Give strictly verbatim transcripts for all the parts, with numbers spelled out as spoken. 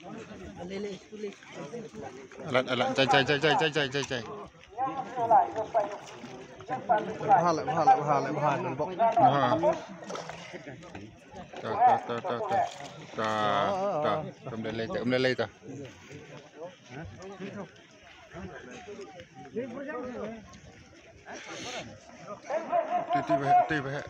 Alat, alat, jai, jai, jai. Bha leh, bha leh, bha leh, bha leh, bok. Ha. Ta, ta, ta, ta, ta. Ta, ta. Ym lei lei ta, ym lei lei ta. Ti, ti, bah, ti, bah.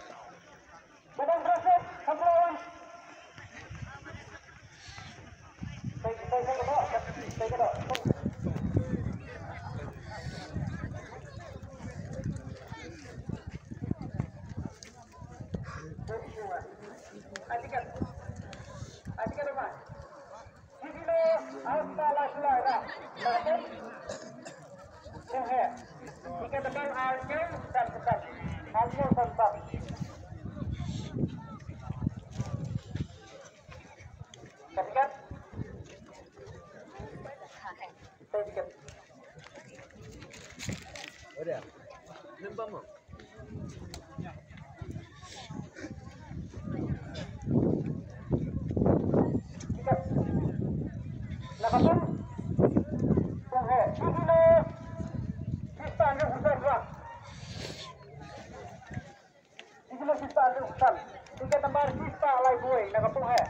Tiket nambar sista lai buai na ka pung he.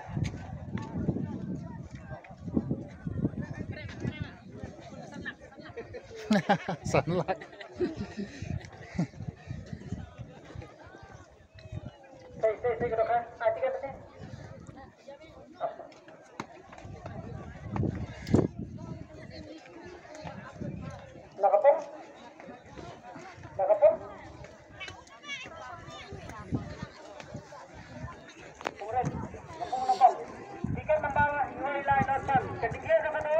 San lak. Sei, sei, sei, ka dok ha. Ah, tiket ni. Na ka pung. Na ka pung. Tiket nambar lai na san. Ka tiket na mano?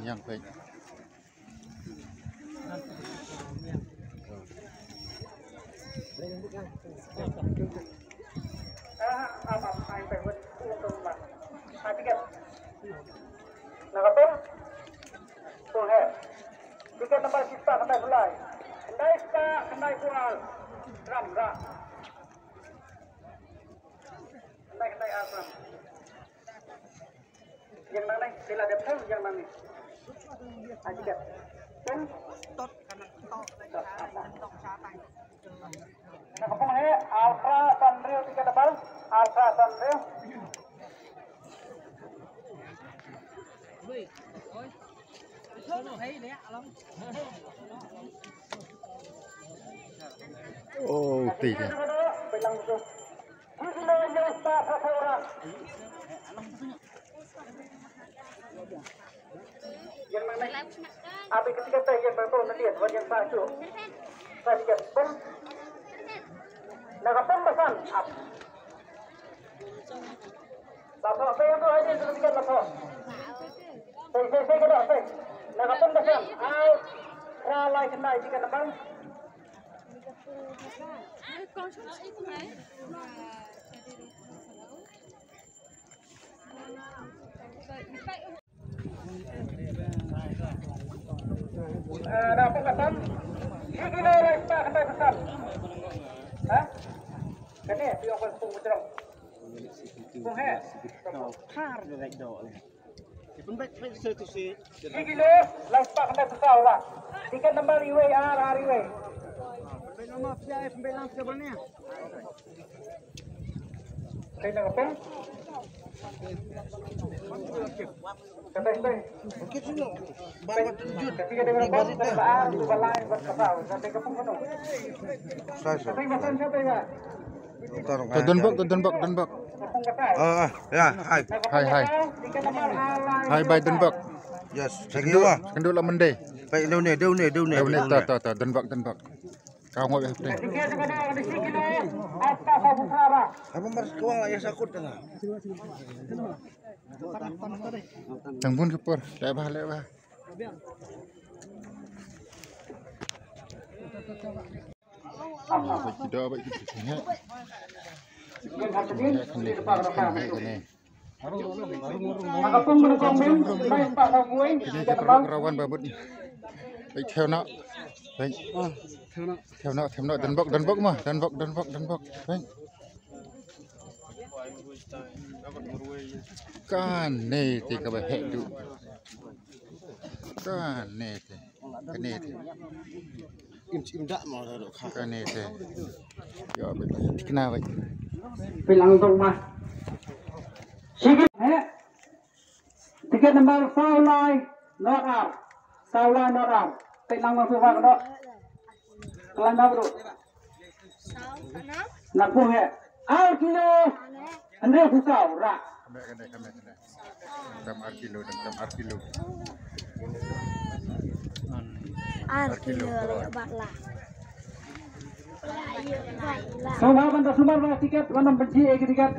Yang pek. Tiket nambar sista khyndai phew lai. Khyndai sista khyndai phew ar. Ram ra. Khyndai khyndai ar ram. Yang nangne, sila dep thang yang nangne. Aji kat. Pun. Tot kana tot. Na ka pung he, Alpha Sanrio tiket double, Alpha Sanrio. Oh, tiga. Tiket nambar iwei ar ar iwei. To don bok, to don bok, don bok. Ah, ah, ya, hai. Hai, hai. Hai, bai don bok. Yes, thank you. Kendu la mendai. Bai, dau ne, dau ne, dau ne. Dau ne, to, to, to, don bok, don bok. Ka ngoi ha pdeng. Apa mar kwang la ya sakut na. Tang bun ka por, leh bha, leh bha. Ba ki doh, ba ki doh. Kane, kane, kane. Kine ki paralok rawan ba mut. Ba ki thew noh. Peng. Them noh, them noh, donbok, donbok ma, donbok, donbok, donbok. Peng. Kane te kaba heh duh. Kane te. Kane te. Im im dak ma da kha. Kane te. Yo, tikna wei. Pynlang dong ma. Sikit heh. Tiket number saw lai not ar. Saw lai not ar. Pynlang ma suba dok. Pynlang ma bro. Na pung heh. Ar kilo. Hynriew phew saw ra. Kane, kane, kane, kane. Tam ar kilo, tam, tam ar kilo. Ar kilo. Ar kilo. Sumar ban da sumar ba tiket, wanam benci eh tiket.